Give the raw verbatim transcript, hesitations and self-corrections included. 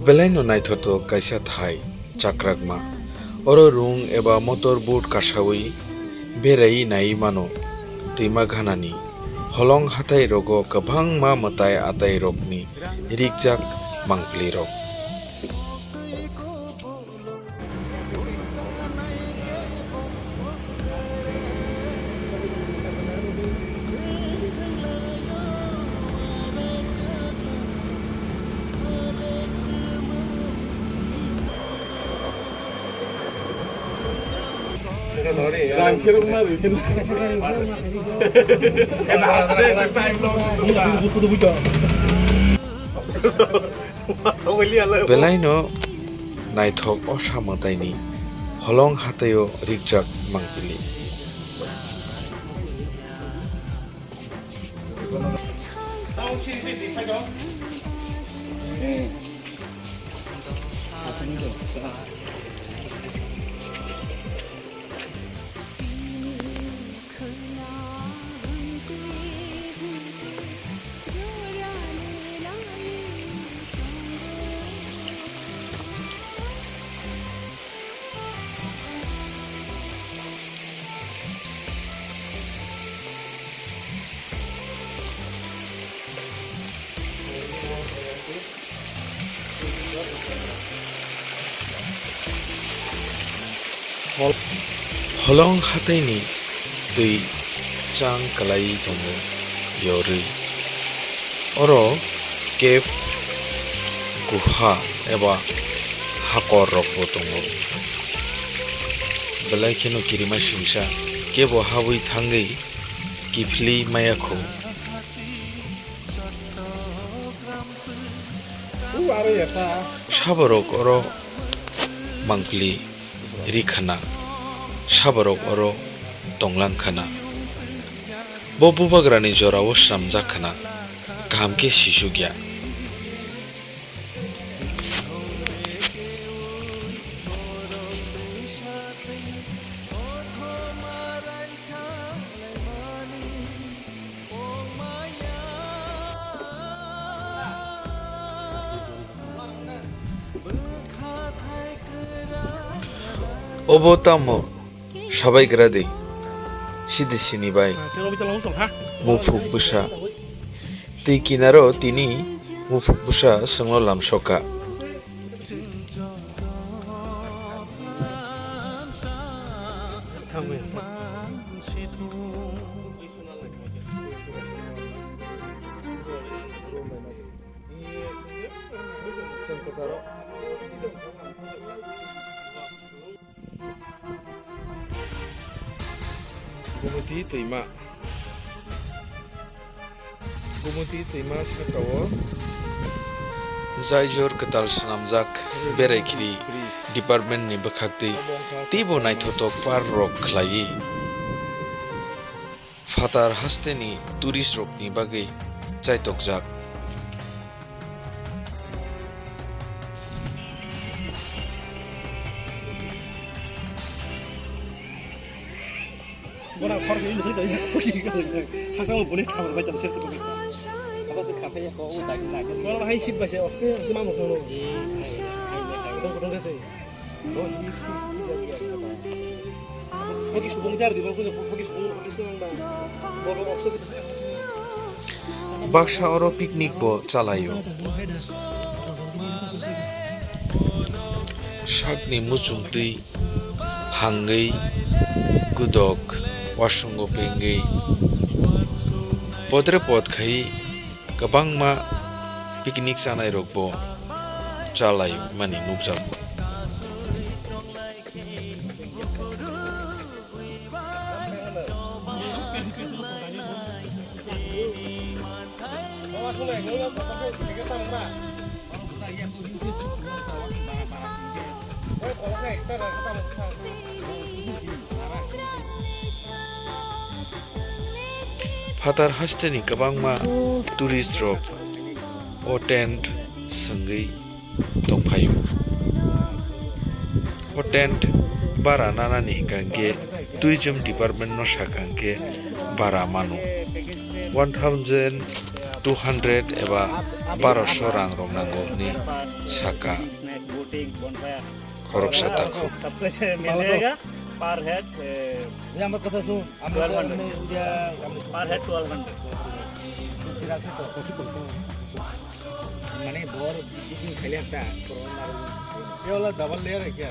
Belaino naithotok kaisa thai chakrakma. Oro rung eba motor boat kasawi berai nai mano twima ganani. Holong hathai rogo kwbangma mwtai atai rokni rikjak mangpli rok. Belaino naithok osa mwtaini holong hataio rikjak mangpili. Hol-, holong hataini twi chang kwlaiwi tongo yorwi. Oro cave, guha eba hakor rokbo tongo. Belai kheno kirima singsa kebo habwi thangwi kiphilwi maya kho. Saborok oro mangpili ri khana, saborok oro tonglang khana. Bo bubagrani jorao swnamjak khana, kaham khe sisuk ya. Obo tamo sabai gra de, sidi sini bai muphuk bwsa. Twi kinaro tini muphuk bwsa swngno lamsoka. Gumoti twima. Gumoti twima sakao. Jaijor kwtal swnamjak berai khiri department ni bwkhaktwi teibo naithotok park rok khlaiwi. Phatar hasteni tourist rokni bagwi chaitokjak. Bono khoroknwi mwsai tongya. Hakhe omo buni khamar bai tong ses kotong. Abo se khaphai ya ko, o dai nai. Bono hai hit bai se, oste, oste ma mokno. Kotong kotong khe se. Hoki subung jar di, hoki subung, hoki subung ba. Bono oste. Baksa oro picnic bo chalaio. Sakni muchungtwi hangwi, gudok, wasungo pengwi, podre pod khai kwbangma picnic chanai rokbo chalai mani nukjago. Phatar hasteni kwbangma tourist rok o tent swngwi tongphaio. Hotel bara nanani hingka hingke tourism department no saka hingke bara mano one thousand two hundred eba baroso rang rok nango hwnwi saka khoroksa takhuk. सबको से मिल जाएगा पर हेड ये हमारे कथा सुन हम लोग पर हेड ट्वेल्व हंड्रेड मैंने बोर बुकिंग खाली हफ्ता ये वाला डबल लेयर है क्या?